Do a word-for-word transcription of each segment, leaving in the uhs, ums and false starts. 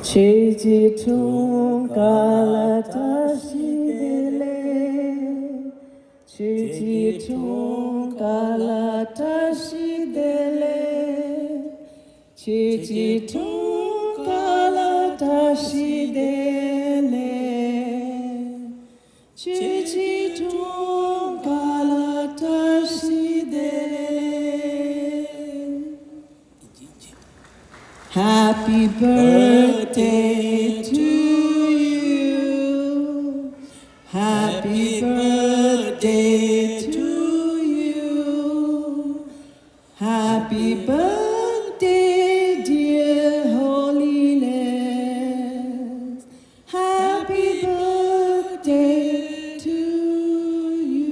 ཁྱེད་ཀྱི་འཁྲུངས་སྐར་ལ་བཀྲ་ཤིས་བདེ་ལེགས། ཁྱེད་ཀྱི་འཁྲུངས་སྐར་ལ་བཀྲ་ཤིས་བདེ་ལེགས། ཁྱེད་ཀྱི་འཁྲུངས་སྐར་ལ་བཀྲ་ཤིས་བདེ་ལེགས། ཁྱེད་ཀྱི་འཁྲུངས་སྐར་ལ་བཀྲ་ཤིས་བདེ་ལེགས། Happy birthday to you. Happy birthday to you. Happy birthday, dear Holiness. Happy birthday to you.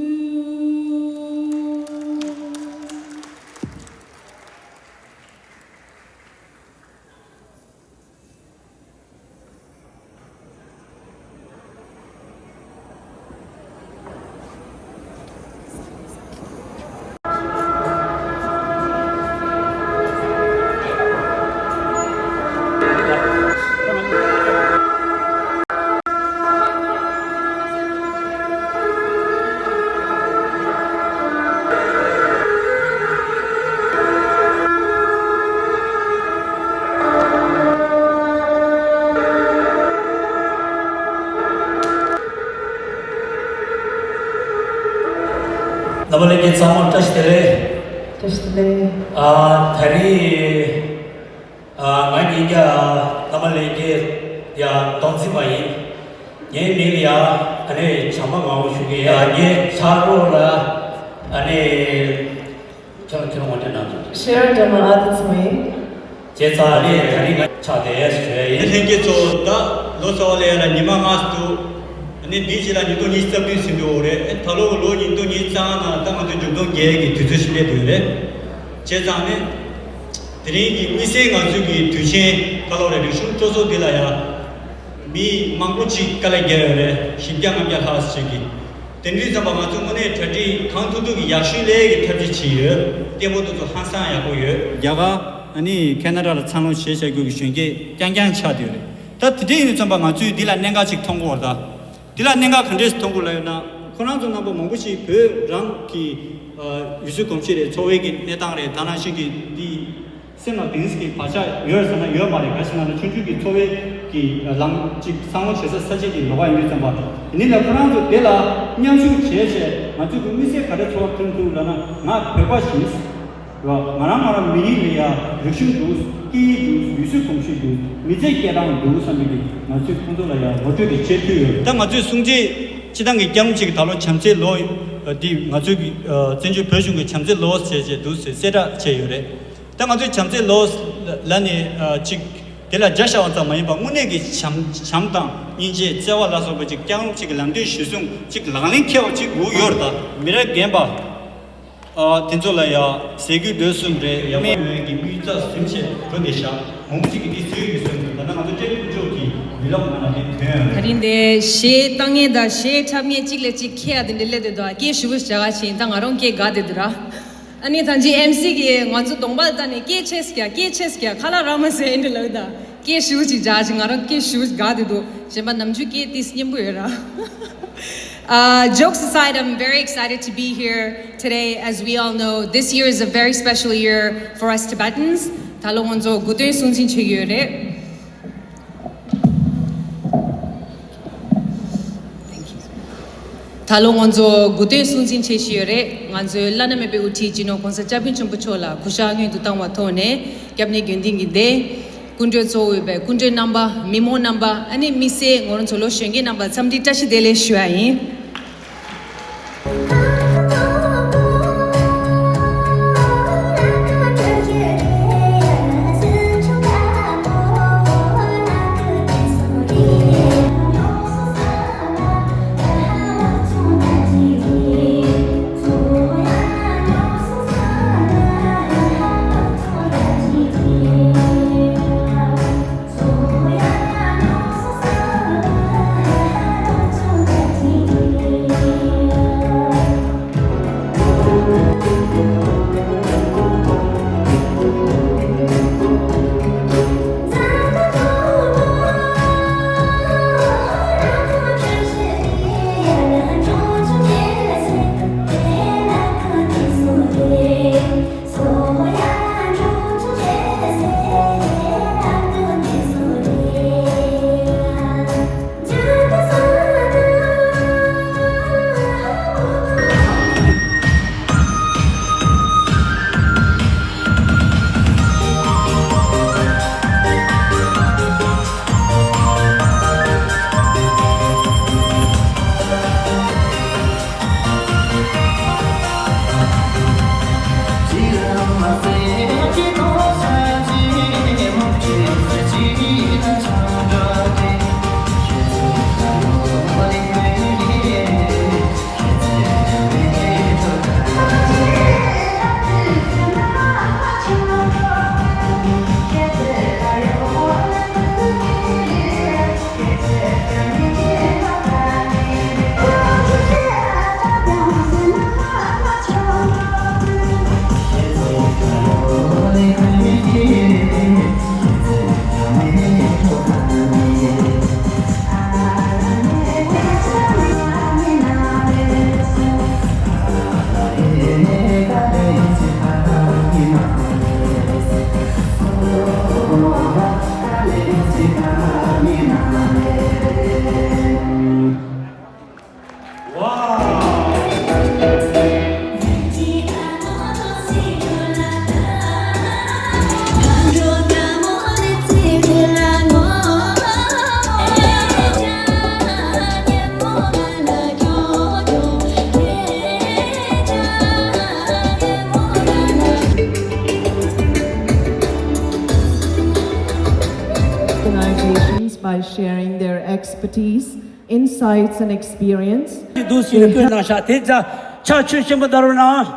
རྣམ་པ་ལྷན་རྒྱས་ཚང་མར་བཀྲ་ཤིས་བདེ་ལེགས། བཀྲ་ཤིས་བདེ་ལེགས། ཨ་ད་རེས་ཨ་ང་ཉིད་ཀྱང་རྣམ་པ་ལྷན་རྒྱས་ཡང་མདོ་འཛིན་པ་ཡིན། ངའི་མིང་ལ་ཡང་ཨ་ནི་བྱམས་པ་ངག་དབང་ཞུ་གི་ཡང་ངའི་ཕྱག་རོགས་ལ་ཨ་ནི། ཁྱེད་རང་ཁྱེད་རང་ངོ་སྤྲོད་གནང་དང་། ཤེས་རབ་སྒྲོལ་མ་ཨ་ཏི་ཚུ་ཡིན། བྱས་ཙང་ཨ་ནི་ད་རིང་ང་ཕྱག་དེ་ཞུ་ཡ་ཡིན། ལྷན་རྒྱས་ཚོ་ད་ལོ་གསར་པ་སླེབས་ཡ་ལ་ཉི་མ་ལྔ་ཙམ་འདུག་ཨ་ནི་འདིའི་རྗེས་ལ་ཉིས་སྟོང་ཉི་ཤུ་རྩ་བདུན་ཟིན་འགྲོ་གི་རེད། ཨེ་ད་ལོ་གི་ལོ་ཉིས་སྟོང་ཉི་ཤུ་རྩ་ལྔ་ནང་ད་ང་ཚོ་མཇུག་སྡོམ་རྒྱག་ཡ་གི་དུས་ཚོད་ཞིག་སླེབས་བསྡད་ཡོད་རེད། བྱས་ཙང་ཨ་ནི་དེ་རིང་གི་དམིགས་བསལ་ང་ཚོའི་གི་དུས་ཆེན་ག་ལབ་རེད། རིག་གཞུང་སྤྲོ་ཚོགས་འདི་ལ་ཡ་མི་མང་པོ་ཅིག་དཀའ་ལས་བརྒྱབ་ཡོད་རེད། བཞི་བརྒྱ་ལྔ་བརྒྱ་ལྷག་ཅིག་གིས། དེ་འདྲ་ཡིན་ཙམ་པ་ང་ཚོ་དངོས་གནས་གྲ་སྒྲིག་གང་ཐུབ་ཐུབ་ཀྱིས་ཡག་ཤོས་ལས་ཀྱི་ཐབས་ཤེས་བྱས་ཡོད། སྐད་འབོད་དེ་ཚོ་ཧང་སང་ཡག་པོ་ཡོད། རྒྱ་གར་ཨ་ནི་ཁེ་ན་ཌ་ལ་འཚར་ལོངས་བྱས་བཞག་རྒྱུ་གི་གཞོན་སྐྱེས་རྐྱང་རྐྱང་ཆགས་བསྡད་ཡོད་རེད། ད་དེ་འདྲ་ཡིན་ཙམ་པ་ང་ཚོས་འདི་ལ་གནད་འགག་ཅིག་མཐོང་གི་ཡོད་རེད། ད་འདི་ལ་གནད་འགག་ག་འདྲས་མཐོང་གི་ཡོད་ལབ་ཡོད་ན། ཁོ་རང་ཚོ་རྣམ་པ་མང་པོ་ཞིག་བོད་རང་གི་ཡུལ་སྲོལ་གོམས་གཤིས་རེད། འཚོ་བའི་གི་གནས་སྟངས་རེད། ད་ནང་བཞིན་གྱི་འདི། སེམས་ལ་དེང་སང་གི་བག་ཆགས་ཡོད་ཟེར་ན་ཡོད་མ་རེད། ག་ཞིག་ན་ཆུང་ཆུང་གི་འཚོ་བའི་གི་ལམ་གཅིག་འཚར་ལོངས་བྱེད་ས་ས་ཆ་གི་ལོགས་ཀ་ཡིན་དུས་ཙམ་པ། དེ་ནི་ལ་ཁོ་རང་ཚོ་དེ་ལ་མཉམ་ཞུགས་བྱས་བྱས་ང་ཚོས་ཀྱི་དམིགས་བསལ་ག་རེ་ཚོར་བ་ཐོན་ཐུབ་ལབ་ན། ང་བོད་པ་ཞིག་རེད་བ། ང་རང་ང་རང་མི་རིགས་ལ་ཡ་རིག་གཞུང་འདུག་སྐད་ཡིག་འདུག་ཡུལ་སྲོལ་གོམས་གཤིས་འདུག་མི་ཚེ་སྐྱེལ་སྟངས་འདུག་བསམ་པའི་གི་ང་ཚོས་ཁོང་ཚོ་ལ་ཡ་ངོ་སྤྲོད་དེ་བྱེད་ཐུབ་ཡོད། ད་ང་ཚོས་གསུང་ཆོས་སྤྱི་བཏང་གི་སྐྱབས་མགོན་ཅིག་ད་ལོ་བྱམས་བརྩེའི་ལོ་འདི་ང་ཚོའི་གི་བཙན་བྱོལ་བོད་གཞུང་གི་བྱམས་བརྩེའི་ལོ་ཟེར་བྱས་འདུག་ཟེར་གསལ་བསྒྲགས་བྱས་ཡོད་རེད། ད་ང་ཚོས་བྱམས་བརྩེའི་ལོ་ལ་ནི་ཨ་ཅིག་དེ་ལ་རྒྱ་བཤད་པ་ཙམ་མ་ཡིན་པར་དངོས་གནས་ཀྱི་བྱམས་བྱམས་དང་སྙིང་རྗེ་བརྩེ་བ་ལ་སོགས་པ་ཅིག་སྐྱབས་མགོན་ཅིག་གི་ལམ་སྟོན་གཞིར་བཟུང་ཅིག་ལག་ལེན་འཁེལ་བ་ཅིག་དགོས་ཡོད་རེད། ད་མི་རབས་རྒན་པ་ཨ་དེ་ཚོ་ལ་ཡ་ཟས་གོས་སྡོད་གསུམ་རེད། ཡག་པོ་ཡོད་ཀྱི་དམིགས་རྩ་ཟིན་བྱས་འགྲོ་བསྡད་ཤག་མང་པོ་ཅིག་གིས་འདི་བཟོས་ཡོད་གསུངས་འདུག་ད་ལྟ་ང་ཚོ་ཀྲེན་ཀུན་མཆོག་གི་མི་ལོག་ནང་ལ་དེ་ཐོན་ཡོད་རེད། ད་རིང་འདི་གཞས་བཏང་མཁན་དང་གཞས་འཁྲབ་མཁན་གཅིག་ལས་གཅིག་མཁས་ཡ་དེ་འདྲ་སླེབས་བསྡད་འདུག་སྐད་ཞེ་པོ་ཞིག་བྱ་ག་ཕྱིན། ད་ང་རང་སྐད་དགའ་བསྡད་འདུག་ར། ཨ་ནི་ཐང་ཅིག་ཨེམ་སི་གིས་ང་ཚོ་གདོང་པ་ལ་ལྟ་ནས་སྐད་ཆེ་ཟེར་ཀྱང་སྐད་ཆེ་ཟེར་ཀྱང་ཁ་ལག་རག་མ་ཟེར་འདི་ལབ་ད། སྐད་ཞེ་པོ་ཅིག་འཇགས་ཅིག་ང་རང་སྐད་ཞེ་པོ་ཅིག་དགའ་བསྡད་འདུག་གཞན་པ་ནམ་རྒྱུན་སྐད་ཏིས་སྙན་པོ་ཡོད་ར། Uh, jokes aside, I'm very excited to be here today. As we all know, this year is a very special year for us Tibetans. ད་ལོ་ང་ཚོ་དགུ་སྟོན་སྲུང་བརྩི་བྱེད་ཀྱི་ཡོད་རེད། ད་ལོ་ང་ཚོ་དགུ་སྟོན་སྲུང་བརྩི་བྱེད་བཞིན་ཡོད་རེད། ང་ཚོའི་བླ་ན་མེད་པའི་དབུ་ཁྲིད་སྤྱི་ནོར་༸གོང་ས་༸སྐྱབས་མགོན་ཆེན་པོ་མཆོག་ལ་གུས་ཞབས་སྔོན་དུ་བཏང་བ་ཐོག་ནས་སྐྱབས་གནས་དགེ་འདུན་གྱི་སྡེ། སྐུ་མགྲོན་གཙོ་བོ་ཡོད་པའི་སྐུ་མགྲོན་རྣམ་པ། མི་མང་རྣམ་པ། ཨ་ནི་དམིགས་བསལ་ང་རང་ཚོ་ལོ་གཞོན་སྐྱེས་རྣམ་པ་འཚམས་འདྲི་བཀྲ་ཤིས་བདེ་ལེགས་ཞུ་ཡ་ཡིན། organizations by sharing their expertise, insights, and experience. འདུག་ཞེས་བཀོད་གནང་ཤག་དེ་ཚ་ཕྱག་མཆོད་ཆེན་པོ་བསྟར་རོགས་གནང་།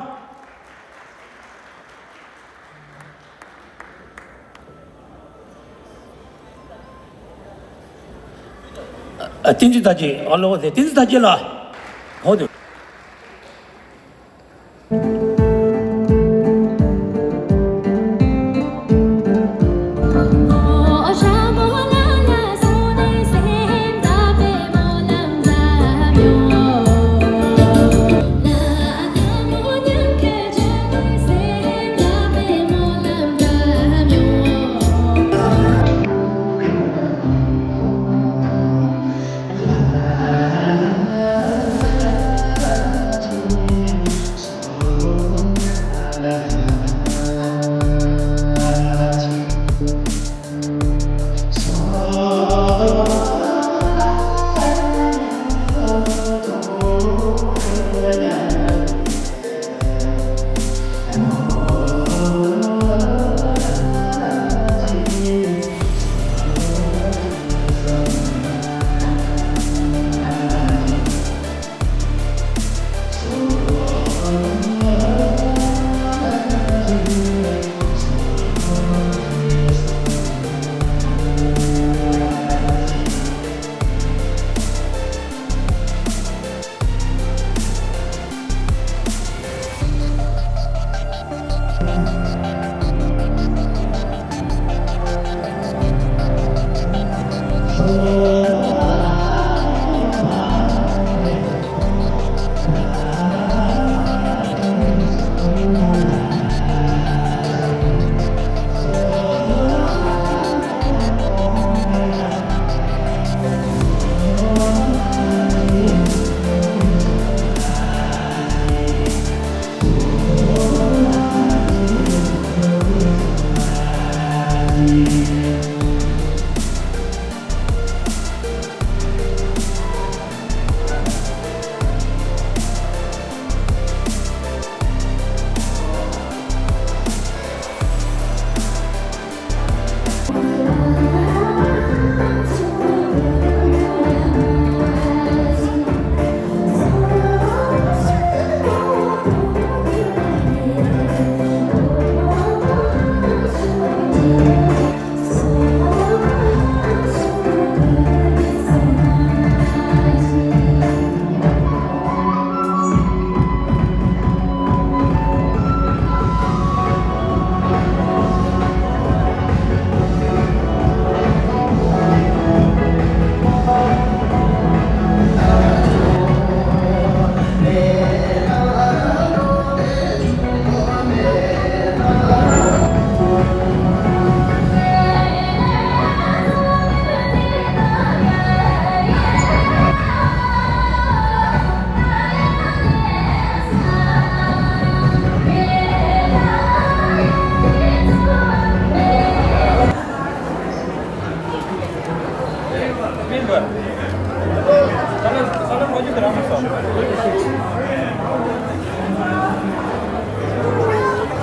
ཨ། བསྟན་འཛིན་དར་རྒྱས། ཨ་ལོ། དེ་བསྟན་འཛིན་དར་རྒྱས་ལགས། ཧོ་དེ།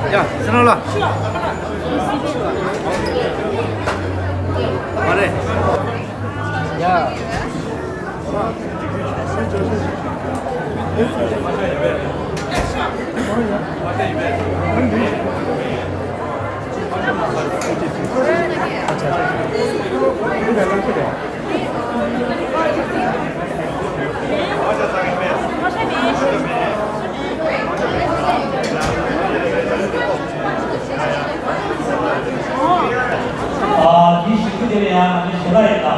ཡ། སེམས་ནོར་ལགས། མ་རེད། ཡ། ཨ། འདི་ཞིག་ཁུ་དེ་ལ་ཡང་ང་ཚོའི་ཞལ་ལག་ཡིན་ད།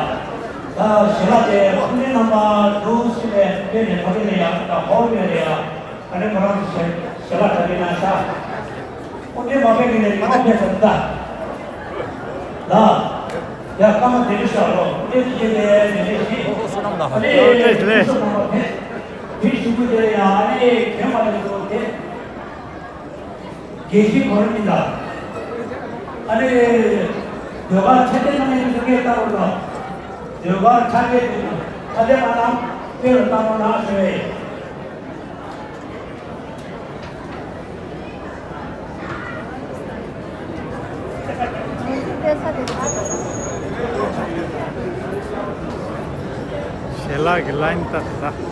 ད་ཞལ་ལག་དེ་སྐུ་མགྲོན་རྣམ་པ་འདུག་སེ་ནས་ཕེབས་ནས་ཕ་གི་ལ་ཡང་ད་ཧོལ་ནས་ལ་ཡང་ཨ་ནི་ཁོ་རང་ཚོ་ཞལ་ཞལ་ལག་གྲ་སྒྲིག་གནང་ཤག་སྐུ་མགྲོན་མ་ཕེབས་ཀྱི་ནས་ཉི་མ་ཕེབས་ཚར་འདུག་ད། ལགས། ཡ། སྐར་མ་བདུན་ཅུ་ཤར་རོགས། སྐུ་མགྲོན་གྱི་རྗེས་ནས་ནས་ནས་ཤིག་ཨ་ནི་སྐུ་ཞབས་རྣམ་པ་ཕེབས། དེ་གཞུག་གུ་དེ་ལ་ཡང་ཨ་ནི་གྱོན་མ་ལེན་འདུག་དེ། དགེ་བཤེས་གོ་རིམ་ཡིན་ད། ཨ་ནི། ཟློས་གར་འཕྲོད་བསྟེན་གནང་མཁན་ཚོས་སྐད་བཏང་རོགས་གནང་། ཟློས་གར་འཕྲོད་བསྟེན་དེ་ཚོ་ཁ་གཏད་མ་གནང་། སྐད་རུ་བཏང་རོགས་གནང་ཞུ་ཡས་ཡིན། ལ་གི་ལ་ཡིན་ད་ད།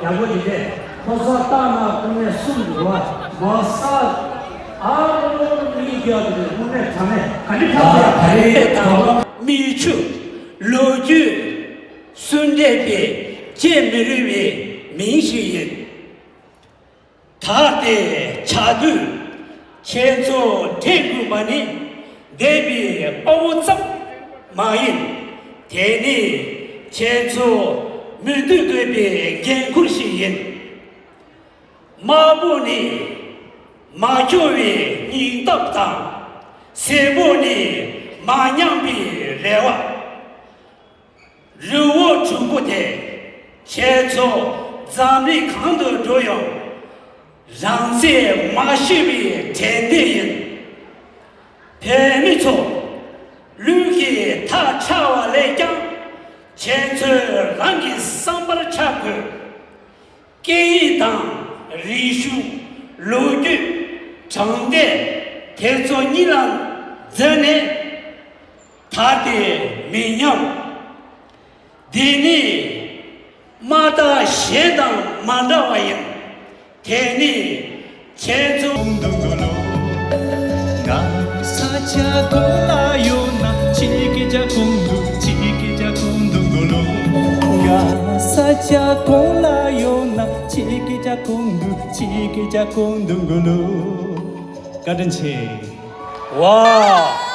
ཡག་པོ་བྱས་ཏེ། ཕོ་གསར་བཏང་ན་དངོས་གནས་གསུམ་འདུག་བ། མོ་གསར་ཨ་རོ་མི་རྒྱག་དེ་དངོས་གནས་དྲང་གནས་ག་འདྲ་ཨ་ཁ་ཁ་རེ་རེ་དང་། མིག་ཆུ། ལོ་རྒྱུས། གསུང་འདྲེན་པའི་བརྗེད་མི་རུང་བའི་མིང་ཞིག་ཡིན། ད་ལྟའི་ཆ་དུས་ཁྱེད་ཚོ་དྲན་དགོས་པ་ནི་འདས་པའི་དཔའ་བོ་ཙམ་མ་ཡིན། དེ་ནི་ཁྱེད་ཚོ་མུ་མཐུད་དགོས་པའི་འགན་ཁུར་ཞིག་ཡིན། དམར་པོ་ནི་མ་འཁྱོར་བའི་སྙིང་སྟོབས་དང་། སེར་པོ་ནི་མ་ཉམས་པའི་རེ་བ། རི་བོ་གྲུང་པོ་དེ་ཁྱེད་ཚོ་འཛམ་གླིང་གང་དུ་འགྲོ་ཡང་རང་བཙན་མ་ཤོར་བའི་དྲན་རྟེན་ཡིན། བོད་མི་ཚོ་ལུས་ཀྱི་མཐའ་འཆའ་བ་ལས་ཀྱང་ཁྱེད་ཚོས་རང་གི་བསམ་པར་འཆའ་དགོས། སྐད་ཡིག་དང་རིག་གཞུང་། ལོ་རྒྱུས། དྲང་བདེན་དེ་ཚོ་གཉིད་ལམ་འཛིན་ནས། ད་ལྟའི་མི་ཉམས། འདི་ནི་མ་དག་གཞན་དང་མ་འདྲ་བ་ཡིན། དེ་ནི་ཁྱེད་ཚོ། ང་ས་ཆ་གང་ལ་ཡོད་ན་ཁྱེད་སྐད་ཆ་གང་འདུག་ཁྱེད་སྐད་ཆ་གང་འདུག་གོ་ལོ། ང་ས་ཆ་གང་ལ་ཡོད་ན་ཁྱེད་སྐད་ཆ་གང་འདུག་ཁྱེད་སྐད་ཆ་གང་འདུག་གོ་ལོ། བཀའ་དྲིན་ཆེ། ཝའོ།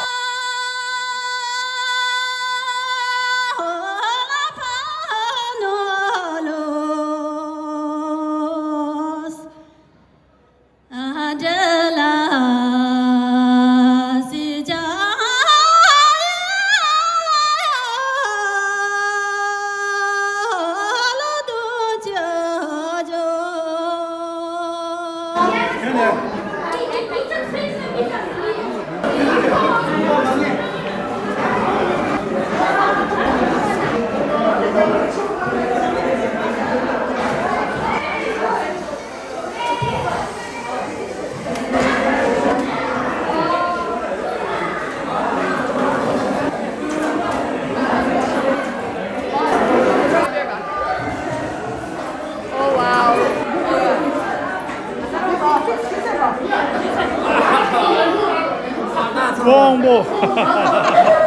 Oh, wow. དབང་པོ།